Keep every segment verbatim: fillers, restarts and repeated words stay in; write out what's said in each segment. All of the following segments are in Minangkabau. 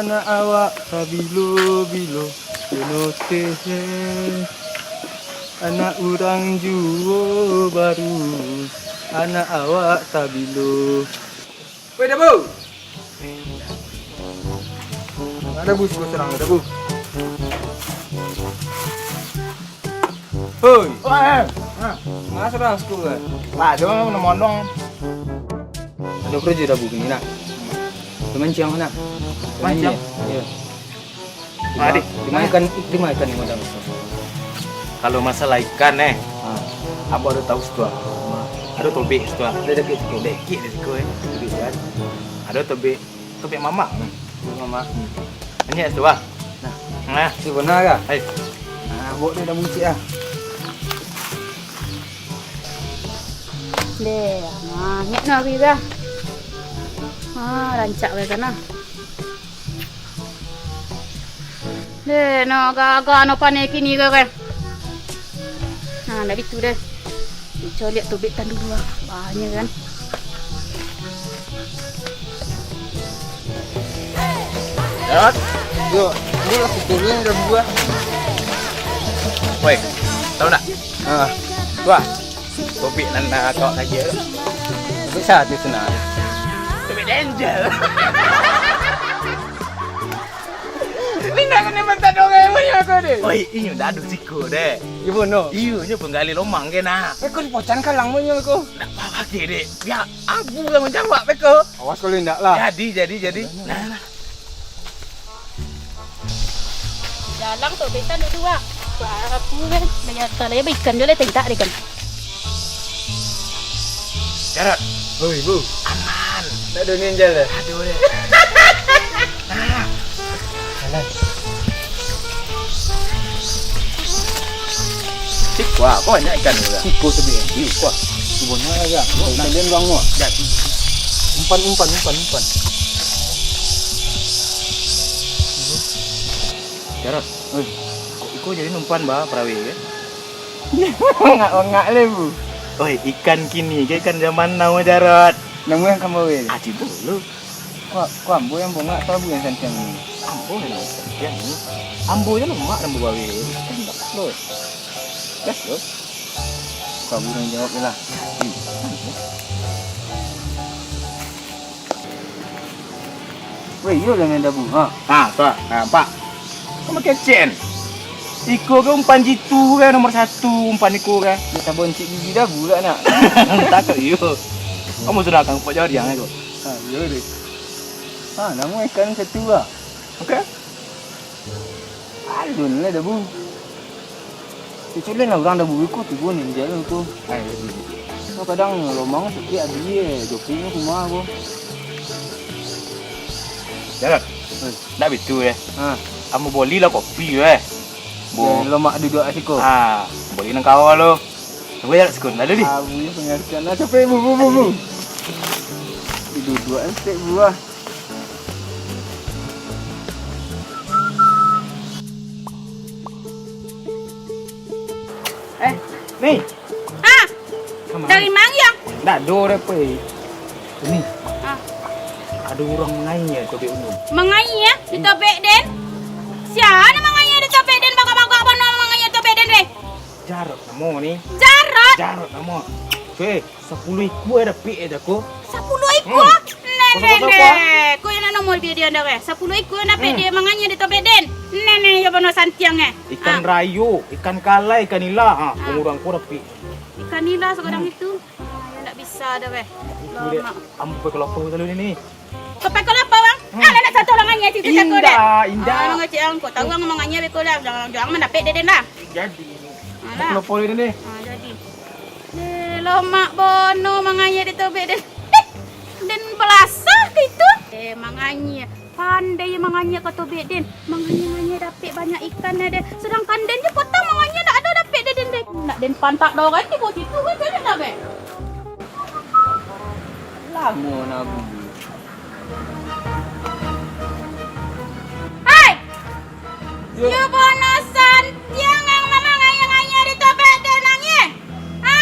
Anak awak tabilo-bilo, keno teh. Anak urang juo baru, anak awak tabilo. Weh, Dabu! Ado, Bu, siko surang, Dabu. Hoi. Wah, eh. Ha. Manga surang siko, eh? Lah, ado namo-namo. Ado karajo, Dabu, kini, nak. Mancing, nak. Mancing? Iyo. Ah, Dima, dih. Dima ikan, dima ikan yang madang. Kalau masalah ikan, eh, ha, ambo ado tahu situ, ah. Ado tobek situ, ah. Ado dakek situ. Dakek dari situ, eh. Tobek, kan. Ado tobek, tobek mamak. Hmm. Tobek mamak. Hmm. Banyak situ, ah. Nah. Nah. Itu benar, kah? Hai. Nah, buat dia dah buncit, ah. Deh, nah, nyek no hari dah. Ah, rancak bae kan, ah. Deh, no gaga no paneh kini ko, kan. Nah, ndak bitu deh. Coliak tobek tan dulu ah. Banyak kan. Dot. Yo, lu lah situlnya udah buah. Woi, tahu ndak? Ah. Wah. Topik nan nak kau lagi tu. Topik satu tu nah. Topik danger. Ni nak kena bentak dua orang punya aku ni. Oi, inyo dah ado siko deh. Iyo, no. Iyo, inyo penggali lomang ke nak. Eh, kau dipocan kalang punya aku. Nak apa lagi dek? Biar aku yang menjawab beko. Awas kalau indak lah. Jadi, jadi, jadi. Nah, nah. Jalang tu, besan dulu, Wak. Wah, apa kan? Banyak salah ya, ikan jual, tentak deh kan. Jarot. Oi, Bu. Aman. Tak ada ninja lah. Aduh, deh. Nah. Alah. Cik, wah, kok banyak ikan tu, ya? Siko sebelah. Ih, kuah. Sebenarnya, ya. Nah. Kalian bang, wah. Jadi. Umpan, umpan, umpan, umpan. Jarot, oi, kok iko jadi umpan ba perawi ke? Bangak-bangak le, Bu. Oi, ikan kini ke ikan zaman now, Jarot. Namuah kamu, weh. Aji dulu. Kok, kok ambo yang bongak atau ambo yang santiang ni? Ambo yang santiang ni. Ambo je lemak ambo bawe. Kan tak lo. Gas lo. Kok ambo yang jawab je lah. Hmm. Weh, iyo lah nan dabu, ha? Ha, tu lah. Ha, nampak. Kau makin cen. Iko ke umpan jitu ke nomor satu, umpan iko ke. Dia tak boncik gigi dabu lah, nak. Takut iyo. Kamu sudah akan empat jari yang iko. Ha, iyo deh. Ha, nama ikan satu lah. Oke. Alun lah dabu. Cucu lain lah urang dabu iko tibo ninja lo iko. Ai, dabu. So, kadang lomang sakik abih, eh, joki ni rumah ko. Jarot. Eh. Ndak bitu, eh. Ha. Ambo boli lah kopi, eh. Bo. Eh, lomak duduak siko. Ha, boli nang kawa lo. Tunggu ya, sekun. Lalu, di. Ah, bunyi pengertian. Nah, capek, bu, bu, bu, bu. Duduak, cek buah. Eh, ni. Ah, dari mana ya? Ndak ado repoi. Ni. Ah. Ado urang mangaia di tobek unu. Mangaia di tobek den? Sia nan mangaia di tobek den? Bagak-bagak bana mangaia di tobek den, weh. Jarot namo ni. Jarot. Jarot namo. Weh, sapuluah ikua dapek aja ko. Sapuluah ikua? Hmm. Neh, neh, neh. Ko yang nak nomor dia, dia dah, weh. Sapuluah ikua dapek dia mangaia di tobek den. Neh, neh, yo bana santiang, eh. Ikan rayo, ikan kalai, ikan nila. Ha, urang ko dapek. Ikan nila sagadang itu. Ah, yo ndak bisa dah, weh. Itu dek. Lamak. Ambo pakai lapau selalu ni. Kau pakai lapau, bang? Hmm. Ah, nak satu orang aja situ jago dah. Indak, indak. Ah, mangecek ang, kau tahu ang mangaia beko dah. Jangan, jangan mandapek deden dah. Jadi. Alah. Pakai lapau deden ni. Ah, jadi. Eh, lomak bono mangaia di tobek den. Den balasah ke itu? Eh, mangaia. Pandai mangaia ka tobek den. Mangaia-ngaia dapek banyak ikan dah den. Sedangkan den je potong mangaia ndak ado dapek deden den. Nak den pantak dek urang tibo situ kan, jadi nak, be? Lamo nabu. Hai! Yo. Yo bono santiang ang mangaia-ngaia di tobek den ang ye. Ha?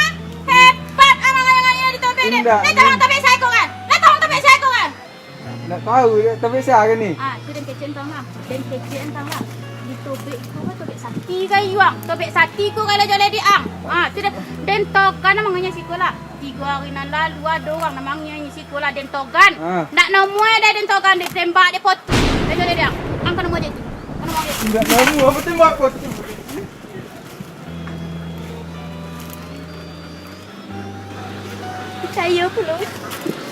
Hebat ang mangaia-ngaia di tobek den. Indak. Lai tolong tobek saiko kan? Lai tolong tobek saiko kan? Ndak tahu, tobek sia kan ni? Ah, tu den kecek tolong. Den kecek entah lah. Di tobek ko, tobek sati ka iwang. Tobek sati ko kalau jo ledek ang. Ha, tu dah. Den togan nan manganiayo siko lah. Tigo hari nan lalu ado urang nan manganiayo siko lah den togan. Ha. Ndak namuah dek den togan, den tembak dek potu. Den jo ledek ang. Ang ka namuah dek tu. Ka namuah dek tu. Ndak namuah, apo tembak potu? Picayo pulo.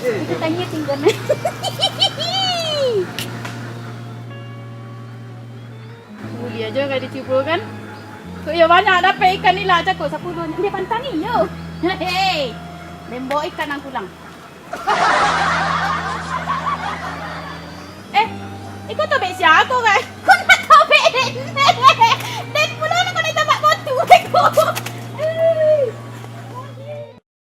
Itu tanya tinggal. Buliah jo ka dicubo kan. Kok iyo banyak dapek ikan nila cako sapuluah. Dia pantang iyo. Hei. Den bao ikan nan pulang. Eh, iko tobek sia ko, Kak?